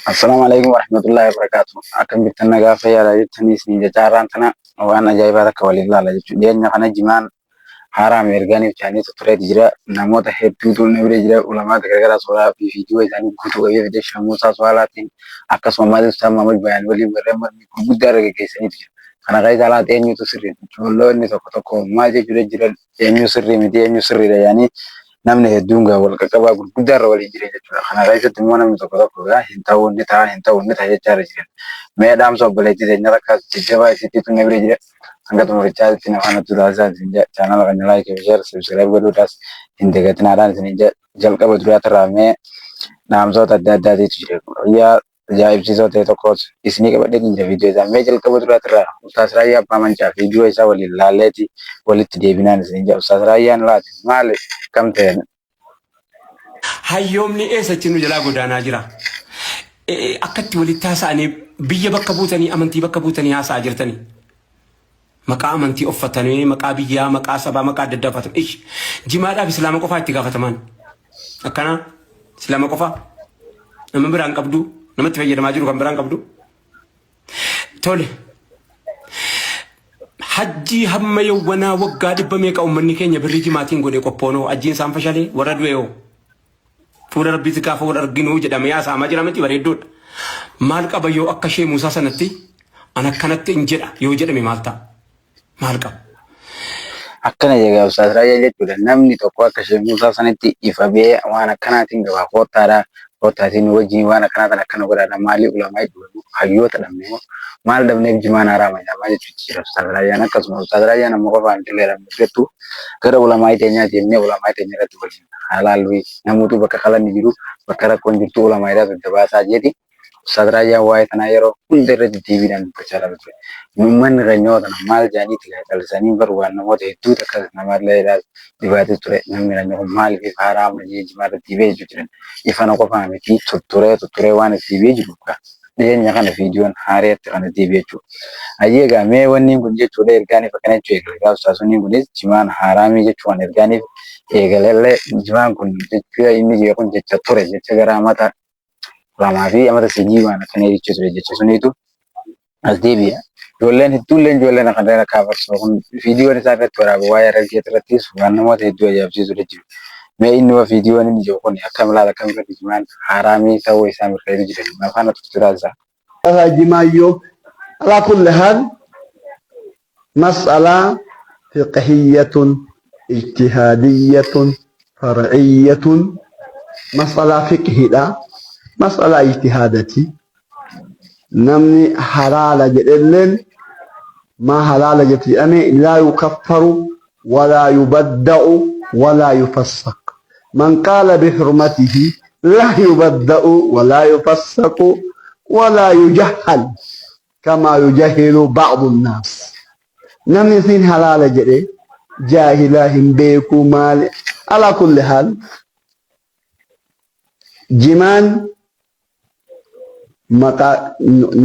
Assalaamu alaikum warahmatullahi wabarakatuh. Akkam jirtan, nagaa fayyaadha jettanii isin jechaarraan tana waan ajaa'ibaa takka waliin ilaala jechuudha. Dhiyeenya kana jimaan haaraam erganiif jaaniitu tureeti jira. Namoota hedduutu na bira jira. Ulamaata garagaraa suuraa fi viidiyoo isaanii guutuu qabee fide Shamuusaa Suwaalaatiin, akkasuma maatii Ustaaz Maamud Bayaan waliin warreen mormii gurguddaa irra geggeessaniitu jira. Kana keessa laata eenyutu sirrii? Ijoollonni tokko tokko maal jechuudha jiran, eenyu sirrii miti, eenyu sirriidha yaanii namni hedduun gaa wal qaqqabaa gurguddaa irra waliin jiran jechuudha. Kana keessatti immoo namni tokko tokko gaa hin ta'uu ni ta'a, hin ta'uu ni ta'a jechaa irra jiran. Mee dhaamsa obboleettii teenya takka jajjabaa isittiitu na bira jira. Hanga xumurichaatti na faana taasisaa isin jedha. Chaanala kana like fi share, subscribe godhuudhaas hin dagatinaadhaan isin jedha. Jalqaba duraatirraa mee dhaamsota adda addaatiitu jira. Guyyaa ajaa'ibsiisoo ta'e tokkos isinii qabadhee jira viidiyoo isaa. Mee jalqaba duraatirraa Ustaas Raayyaa Abbaa Mancaa viidiyoo isaa waliin laalleeti walitti deebinaan isin jedha. Ustaas Raayyaan laati maali kam ta'e? Hayyoomni eessa achi nu jalaa godaanaa jira. Akkatti walitti haasa'anii biyya bakka buutanii, amantii bakka buutanii haasa'aa jirtanii. Maqaa amantii uffatanii, maqaa biyyaa, maqaa sabaa, maqaa adda addaa uffatan. Ish, jimaadhaaf islaama qofaa itti gaafatamaan. Akkanaa islaama qofaa nama biraan qabdu, namatti fayyadamaa jiru kan biraan qabdu. Tole. Hajjii hamma yawwanaa waggaa dhibba meeqa uummanni keenya birrii jimaatiin godhe qophoonoo hajjiin isaan fashalee warra du'e hoo. Fuula rabbiitti gaafa wal arginuu jedhamee haasa'amaa jira miti, bareedduudha. Maal qaba yoo akka ishee Muusaa sanatti an akkanatti hin jedha yoo jedhame, maal ta'a? Maal qaba? Akkana jedha Ustaas Raayyaa jechuudha. Namni tokko akka ishee Muusaa sanitti ifa ba'ee waan akkanaatiin gabaa koottaadha. Koottaatiin nu wajjin waan akkanaa tan akkana godhaadha. Maalii ulamaa hedduu hayyoota dhabne moo maal dhabneef jimaan haraama jedhamaa jechuutti jira Ustaas Raayyaan. Akkasuma Ustaas Raayyaan amma qofaa miti illee dhabne gara ulamaa teenyaa deemnee ulamaa teenya irratti waliin haa namoota bakka qalanni jiru, bakka rakkoon jirtu ulamaa irraa daddabaasaa jeeti. Ustaas Raayyaan waa'ee tanaa yeroo hunda irra deddeebiidhaan dubbachaa ture. Uummanni keenya yoo tana maal jedhaniiti callisanii bar waan namoota hedduutu akka namallee dhibaatee ture. Namni keenya kun maaliif haraama jee jimaa irratti deebi'ee jechuu jiran. Ifana qofaa miti, tutturee tutturee waan itti deebi'ee jiru dhiyeenya kana viidiyoon haareetti kana deebi'ee jechuudha. Hayyee egaa mee wanni kun jechuudha ergaaniif akkana jechuu eegale. Gaafa ustaasonni kunis jimaan haaraamii jechuun ergaaniif eegalellee jimaan kun jechuudha inni jee kun jecha ture, jecha gara amata 2 fi amata 3 waan akkana jechuu ture, jecha suniitu as deebi'a. Ijoolleen hedduullee ijoolleen akka akka afarsoo kun viidiyoon isaa irratti waraaba waa'ee Harargee irrattis waan namoota hedduu ajaa'ibsiisudha jiru. Mee inni wa viidiyoon inni jiru kun akkam ilaala, akkam irratti jimaan haaraamii ta'uu isaa mirkaneetu jiran afaan turaa isaa. Jimaayyoo على كل حال مسألة فقهية اجتهادية فرعية، مسألة فقهية، مسألة اجتهادتي. Namni halaala jedhelleen maa halaala jetti jedhame لا يكفر ولا يبدع ولا يفسق. من قال بحرمته لا يبدع ولا يفسق ولا يجهل كما يجهل بعض الناس. Namni isin halaala jedhe jaahilaa hin beeku maali. على كل حال jimaan maqaa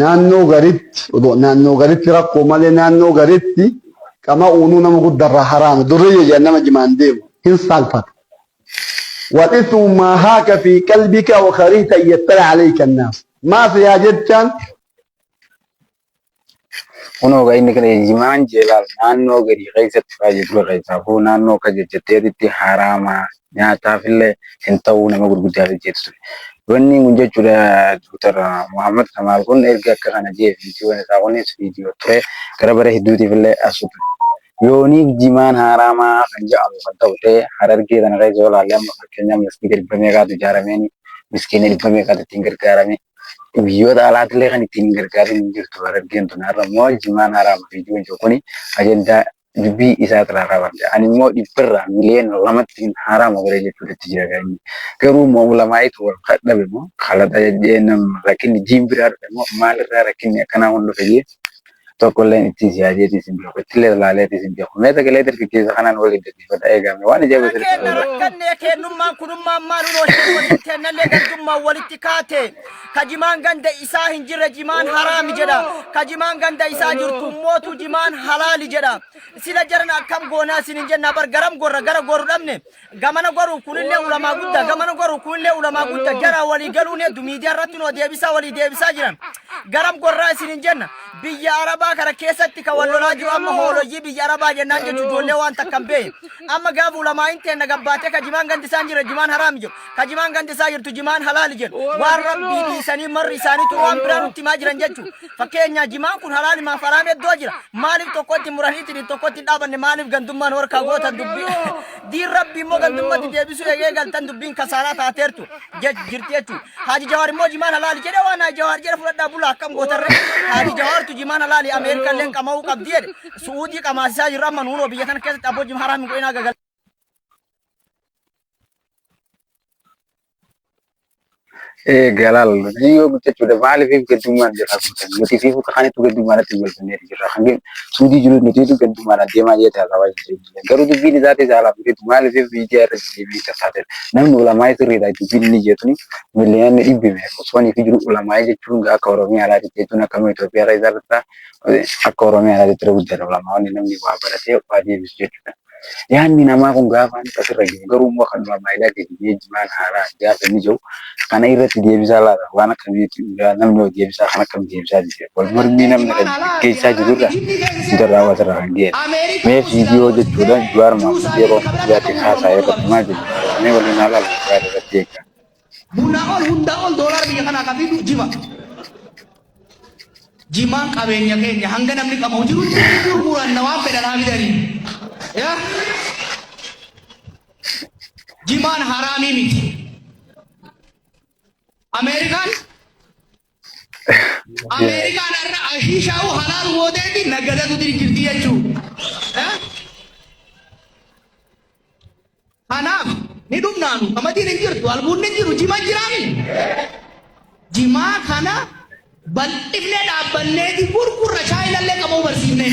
naannoo garitti odoo naannoo garitti rakkoo malee naannoo garitti qama'uunuu nama guddarraa haraama, durriyya jedhan, nama jimaan deemu hin saalfata. والإثم ما هاك في قلبك وكرهت أن يطلع عليك الناس ما فيها جتان. Kunoo egaa inni kana jimaan jeelaal naannoo garii keessatti fa'aa dura keessaafuu naannoo akka jajjatteetitti haraamaa nyaataafillee hin ta'uu nama gurguddaaf jeetu ture. Wanni kun jechuudha Dr. Muhammad Kamaal kun erga akka kana jee viidiyoon isaa kunis viidiyoo ture gara bara hedduutiif illee asu ture. Yooniif jimaan haraamaa kan jedhamu kan ta'u ta'e Harargee kana keessa yoo ilaalle, amma fakkeenyaaf masgiida dhibba meeqaatu ijaarameen, miskiina dhibba meeqaatu ittiin gargaarame, biyyoota alaatillee kan ittiin hin gargaarin hin jirtu Harargeen tun. Har'a immoo jimaan haraama viidiyoon jiru kuni ajandaa dubbii isaa irraa kaafamte. Ani immoo dhibbarraa miliyoona 2tti haraama godhee jechuudha itti jira inni. Garuu immoo ulamaa'itu wal dhabe moo kalaxa jennaan rakkinni diin biraa dhufe moo maalirraa rakkinni akkanaa kun dhufe jee. Tokkolleen ittis yaadeetis hin beeku. Ittillee laaleetis hin beeku. Mee sagalee dargaggeessa kanaan waliin dhaggeeffadhaa eegame. Waan ajaa'iba Bara sirriitti keenna fayyadamu. rakkannee keennummaan kunummaan maal unoo sheekotiin teennallee gandummaan walitti kaate. Ka jimaan ganda isaa hin jirre jimaan haraami jedha. Ka jimaan ganda isaa jirtu mootu jimaan halaali jedha. Sila jarana akkam goonaa isin hin jennaa bar garam gorra gara goru dhabne. Gamana goru kunillee ulamaa guddaa gamana goru kunillee ulamaa guddaa jara walii galuun heddu miidiyaa irratti noo deebisaa walii deebisaa jiran. Garam gorraa isin hin jenna. Biyya Arabaa kana keessatti kan wal lolaa jiru amma hooloyyii biyya Arabaa jennaan jechuun ijoollee waan takka hin beekne. Amma gaafa ulamaa'iin teenna gabbaatee ka jimaan gandi isaan jira jimaan haraami jedhu. Ka jimaan gandi isaa jirtu jimaan halaali jedhu. Waan rabbii dhiisanii marri isaaniitu waan biraa nutti himaa jiran jechuudha. Fakkeenyaa jimaan kun halaali maaf haraami iddoo jira. Maaliif tokkotti muraniitiin tokkotti hin dhaabanne maaliif gandummaan horkaa gootan dubbii. Diin rabbii immoo gandummatti deebisuu eegee galtan dubbiin kasaaraa taateertu jirti jechuudha. Haaji Jawaar immoo jimaan halaali jedhe waan Haaji Jawaar jedhe fudhadhaa bulaa akkam gootarre. Haaji Jawaartu jimaan halaali Ameerikaan illee qama'uu qabdi jedhe. Su'uudii qamaasisaa jirra amma nuunoo biyya kana keessatti abboo jimaa haraam hin godhinaa gagal. Galaal yoo jechuudha maaliif gaddummaan jira guutan nuti fi fuka kanatti gaddummaadhaatti galfannee jirra kan suudii jiru nuti gaddummaadhaan deemaa jee taasawaa jirra garuu dubbiin isaa ta'e saalaa fudhetu maaliif miidiyaa irra deebiin tasaatee namni ulamaa sirriidha dubbiin inni jeetuni miliyoonni dhibbi meeqa osoo inni fi jiru ulamaa jechuun akka Oromiyaa alaatti jechuun akka Itoophiyaa irra isaa akka Oromiyaa alaatti irra guddaadha ulamaawwan namni waa baratee waa deebisu jechuudha. Yaadni namaa kun gaafa inni asirra jiru garuu immoo kan maayidaa gadi biyya jimaan haaraa gaafa inni jiru kana irratti deebisaa laata waan akkamiitti namni hoo deebisaa kan akkam deebisaa jira wal mormii namni kan geggeessaa jiru irra hundarraa asirra kan ga'e. Mee viidiyoo jechuudha Jawaar Mahaammad yeroo biyyaatti haasaa irratti maal jedhu mee waliin haa ilaallu Jawaar irratti eeggaa. Bunaa ol hundaa ol doolaara biyya kanaa kan fidu jima. Jimaan qabeenya keenya hanga namni qama'u jirutti ni gurguranna waan fedhan haa fidanii. Yaa? Jimaan haraamii miti. Ameerikaan Ameerikaan har'a ashiishaa'u halaal gooteeti nagadatu jirti jechuudha. Eh? Kanaaf ni dhumnaanu qamadiin hin jirtu albuudni hin jiru jimaan jiraami. Jimaa kana bal'ifnee dhaabbanneeti gurgurra chaayinallee qabuu barsiifnee.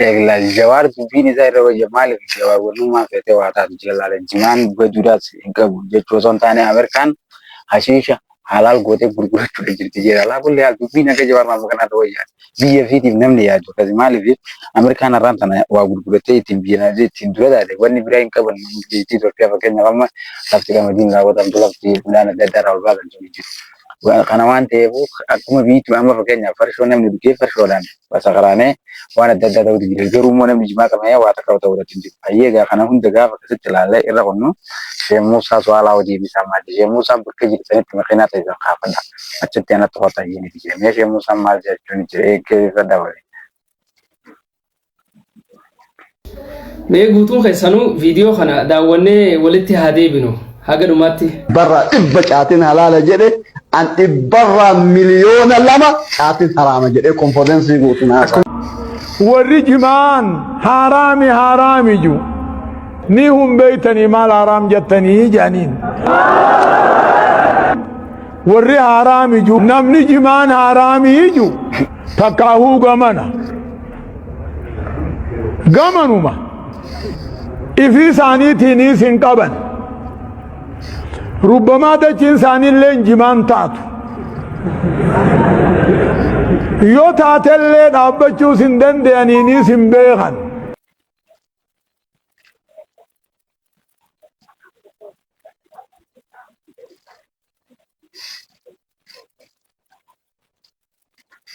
Eegla Jawaar dubbiin isaa irra wayya maaliif Jawaar wannummaa feetee waa taatu jalaala jimaan baduudhaas hin qabu jechuu osoo hin taane Ameerikaan hashiisha halaal gootee gurgurachuudha jirti jedha. Alaa kulli haal dubbiin akka Jawaar maamma kanaa irra wayyaa biyya fiitiif namni yaadu akkasi maaliif Ameerikaan har'aan tana waa gurgurattee ittiin biyya ittiin dura taate wanni biraa hin qaban biyyi Itoophiyaa fakkeenyaaf amma lafti qamadiin raawwatamtu lafti midhaan adda addaa irraa ol baasan jiru. Kana waan ta'eef akkuma biyyitti amma fakkeenyaaf farshoo namni dhugee farshoodhaan sakaraanee waan adda addaa ta'utu jira. Garuu immoo namni jimaa qabamee waa takka ta'uu irratti hin jiru. Hayyee egaa kana hunda gaafa akkasitti ilaallee irra kunnu Sheekh Muusaa Su'aalaa hojii isaa maali? Sheekh Muusaan bakka jirtanitti makiinaa teessan kaafadha. Achitti anatti kottaa jedhanii jira. Mee Sheekh Muusaan maal jechuun jira? Eeggeeffadha waliin. Mee guutuun keessanuu viidiyoo kana daawwannee walitti haa deebinu haga dhumaatti. Dhibbarraa dhibba caatiin halaala jedhe an dhibbarraa 2,000,000 caatiin haraama jedhee konfodensii guutuun haasa'a. Warri jimaan haaraami haaraami ju ni hun beeytanii maal haaraam jettanii jedhaniin. Warri haaraami ju namni jimaan haaraamii ju takkaahuu gamana. Gamanuma ifii isaaniitiiniis hin qaban. Rubbamaa dachiin isaaniillee jimaan taatu. Yoo taatellee dhaabbachuus hin danda'aniiniis hin beekan.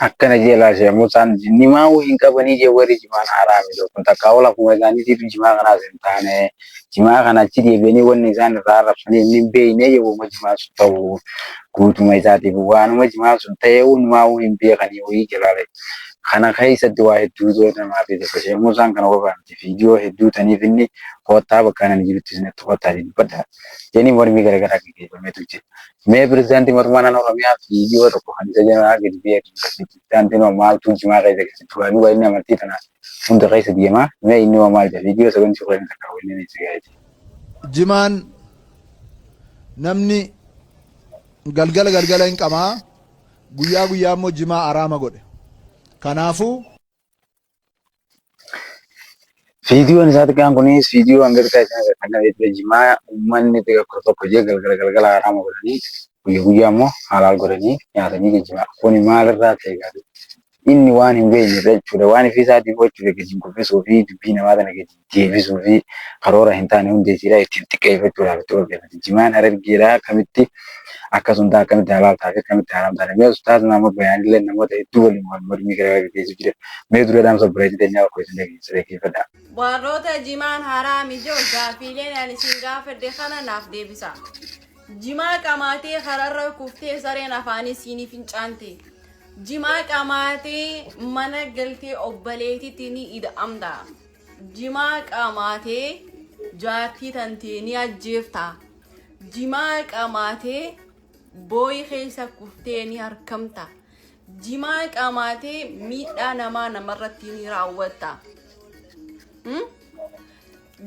Akkana jee laashe Musaan nimaa hin qabanii jee warri jimaan haraami kun takkaa ol akkuma isaaniitiif jimaa kanaas hin taane jimaa kana achi deebi'anii wanni isaan irraa arrabsanii inni hin beekne jee wama jimaa sun ta'u guutuma isaatiif waanuma jimaa sun ta'e nimaa hin beekanii wayii jalaale kana keessatti waa hedduu namaa fi tokko shee Musaan kana qofa miti viidiyoo hedduu taniif inni koottaa bakka ani jirutti isinitti koottaa dubbadha jedhanii mormii garaagaraa gaggeeffameetu jira. Mee pirezidaantii mootummaa naannoo Oromiyaa viidiyoo tokko kan isa jedhan gadi biyya pirezidaantiin hoo maaltu jimaa keessa keessatti waan inni amantii tana hunda keessa deema mee inni hoo maal jedha viidiyoo sagantii kudhanii takka waliin itti gaheeti. Jimaan Namni galgala galgala hin qamaa, guyyaa guyyaa immoo jimaa haraama godhe. Kanaafuu. Viidiyoon isaa xiqqaan kunis viidiyoo hanga xiqqaa isin agartan kana jechuudha. Jimaa uummanni tokko tokko jee galgala galgala haraama godhanii guyya guyyaa immoo halaal godhanii nyaatanii geejjiba. Kuni maalirraa ta'e gaafii? Inni waan hin beekne irra jechuudha. Waan ifii isaatii jechuudha gadi hin kuffisuu fi dubbii namaa tana gadi deebisuu fi karoora hin taane hundeessiidha ittiin xiqqeeffachuudhaaf itti qopheeffate. Jimaan Harargeedhaa akkamitti akkasuma ta'a akkamitti halaal ta'a fi akkamitti haraam ta'a. Mee ustaaz Maamud Bayaanillee namoota hedduu waliin wal mormii gara garaa gaggeessuu jira. Mee dura dhaamsa obboleettii teenyaa tokko isin dhageessisa dhaggeeffadhaa. Warroota jimaan haraami jedhu gaafiileen ani isin gaafadhe kana naaf deebisa. Jimaa qamaatee kararra kuftee sareen afaanii siinii fincaante. Jimaa qamaatee mana galtee obbaleetitti ni ida'amta. Jimaa qamaatee jaartii tantee ni ajjeefta. Jimaa qamaatee booyi keessa kuftee ni harkamta. Jimaa qamaatee miidhaa namaa namarratti ni raawwatta. Hmm?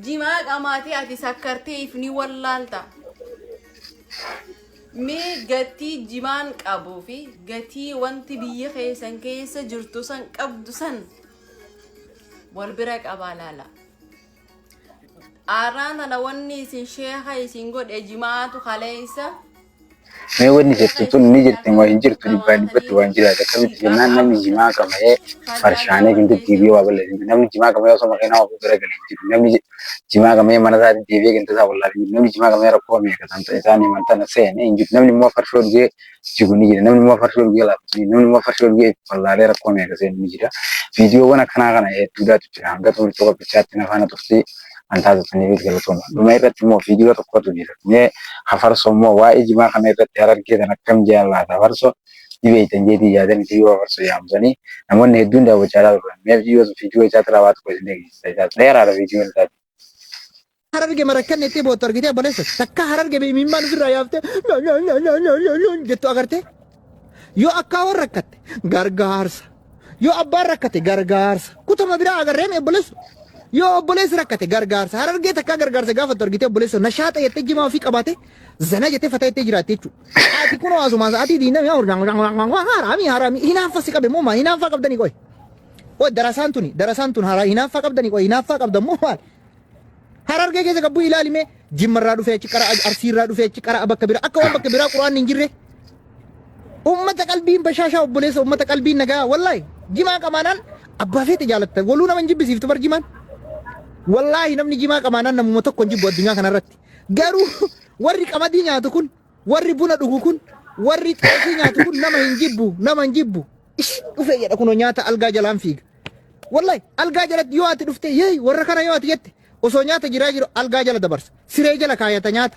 Jimaa qamaatee ati sakkartee if ni wallaalta. Mee gatii jimaan qabuu fi gatii wanti biyya keessan keessa jirtu san qabdu san wal bira qabaa laala. Aarraan tana wanni isin sheeka isin godhe jimaatu kaleessa. Mee wanni jettu tun ni jirti moo hin jirtu dhibbaan dhibbatti waan jiraate akkamitti jennaan namni jimaa qama'ee farshaanee gindatti deebi'ee waa balleessu hin jiru. Namni jimaa qama'ee osoo makiinaa oofuu gara galee hin jiru. Namni jimaa qama'ee mana isaatti deebi'ee ginta isaa wallaalee hin jiru. Namni jimaa qama'ee rakkoo meeqa kan ta'e isaan himan tana seene hin jiru. Namni immoo farshoo dhugee jigu ni jira. Namni immoo farshoo dhugee laafatu ni jira. Namni immoo farshoo dhugee wallaalee rakkoo meeqa seenu ni jira. Viidiyoowwan akkanaa kana hedduudhaatu jira. Hanga xumurtuu qophichaatti na faana turtii an taasisaniifis galatooma. Dhuma irratti immoo viidiyoo tokkotu jira. Mee hafarsoo immoo waa'ee jimaa kana irratti harargee tan akkam jedhan laata? Hafarsoo ni beektan jeetii yaadan viidiyoo hafarsoo yaamsanii namoonni hedduun daawwachaa turan. Mee viidiyoo sun viidiyoo isaa irraa waa tokko isin dhageessisa. Isaas dheeraadha viidiyoon isaa. Hararge marakkanne itti boottu argitee obboleessa takka hararge imimmaan ofirraa yaaftee jettu agartee yoo akkaawwan rakkatte gargaarsa yoo abbaan rakkate gargaarsa kutama biraa agarree obboleessu yoo obboleessi rakkate gargaarsa harargee takkaa gargaarsa gaafattu argitee obboleessa nashaaxa jettee jimaa ofii qabaate zana jettee fataa jettee jiraatte jechuudha. Ati kunoo asumaa sa'aatii diinamii haraamii haraamii hinaaffaa si qabe moo maal hinaaffaa qabdanii qoy. Qoy darasaan tuni darasaan tun haraa hinaaffaa qabdanii qoy hinaaffaa qabdan moo maal. Harargee keessa gabbuu ilaali mee Jimma irraa dhufee achi qara Arsii irraa dhufee achi qara bakka biraa akka waan bakka biraa quraanni hin jirre. Ummata qalbiin bashaashaa obboleessa ummata qalbiin nagaa wallaahi jimaa qamaanaan abbaa feete jaalatta waluu nama hin jibbisiiftu bar jimaan. Wallaahi namni jimaa qamaanaan namuma tokko hin jibbu addunyaa kanarratti. Garuu warri qamadii nyaatu kun warri buna dhugu kun warri xaafii nyaatu kun nama hin jibbu nama hin jibbu. Ish dhufe jedha kunoo nyaata algaa jalaan fiiga. Wallahi algaa jalatti yoo ati dhufte yeey warra kana yoo ati jette osoo nyaata jiraa jiru algaa jala dabarsa. Siree jala kaayata nyaata.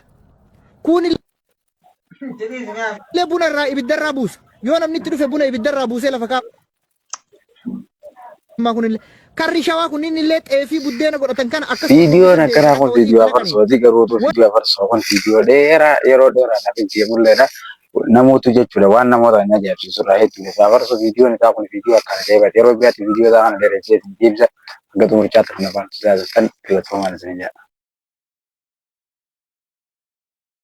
Kuun illee buna irraa ibidda irraa buusa. Yoo namni itti dhufe buna ibidda irraa buusee lafa kaa'a. Kun illee karri shawaa kunniin illee xeefii buddeena godhatan kana akkasuma Viidiyoon akkanaa kun hojii itti viidiyoo naqanii. afarsooti garuu utuu viidiyoo afarsoo kun viidiyoo dheeraa yeroo dheeraadhaaf hin deemulleedha. Namootu jechuudha waan namoota hin ajaa'ibsiisu irraa hedduudha. Isa afarsoo viidiyoon isaa kun viidiyoo akkaan ajaa'ibaati. Yeroo biraatti viidiyoo isaa kana dheeressee isin deebisa. Hanga xumurichaatti kan afaan taasisan galatoomaan isin jedha.